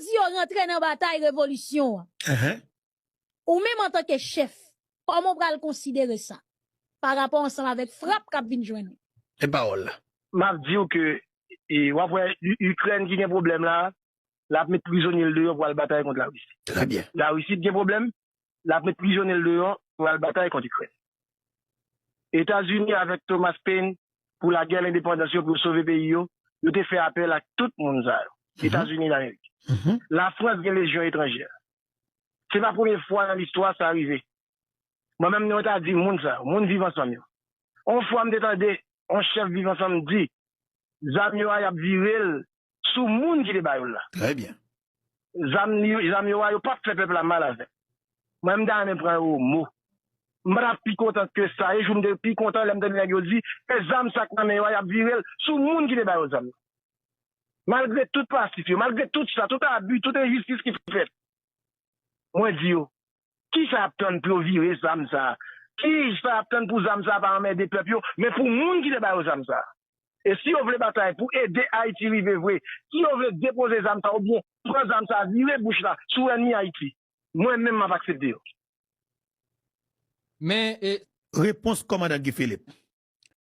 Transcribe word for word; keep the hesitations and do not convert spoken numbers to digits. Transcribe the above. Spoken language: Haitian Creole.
Franz yo rantre nan batay revolisyon an. Ahan. Ou menm antanke chèf, kòman w pral konsidere sa? Pa rapò ansanm avèk frap k ap vin jwenn ou. E pawòl la. M ap di w ke e, w ap wè U- Ukraine ki gen pwoblèm la, l ap met prizonye l deyò pou al batay kont Larisi. Trè byen. Larisi ki gen pwoblèm, l ap met prizonye l deyò pou al batay kont Ukraine. Etazini avèk Thomas Paine pou lagè lendepandans yo, pou yo sove peyi yo, yo te fè apèl ak tout moun sa yo. Etazini Damerik. Lafrans gen lejyon etranjè. Se pa premye fwa nan listwa sa rive. Mwen menm, mwen ta di moun sa yo, moun Viv Ansanm yo. Yon fwa m te tande yon chèf Viv Ansanm di, zam yo a, y ap vire l sou moun ki te ba yo l la. Trè byen. Zam, yo- zam yo a, yo p ap fè pèp la mal avè l. Mwen, m ta renmen pran yo o mo. M pa t ap pi kontan ke sa. E jou m te pi kontan lè m tande nèg yo di, e zam sa k nan men yo a, y ap vire l sou moun ki te ba yo zam yo. Malgre tout pasif yo, malgre tout sa, tout abi, tout enjistis ki fèt, mwen di yo, kisa y ap tann pou yo vire zam sa a? Kisa y ap tann pou zam sa a pa anmède pèp yo, men pou moun ki te ba yo zam sa a? E si yo vle batay pou ede Ayiti rive vre, si yo vle depoze zam sa a oubyen pran zam sa a, vire bouch la sou ènmi Ayiti, mwen menm m ap aksepte yo. Men e, Repons kòmandan Guy Philippe.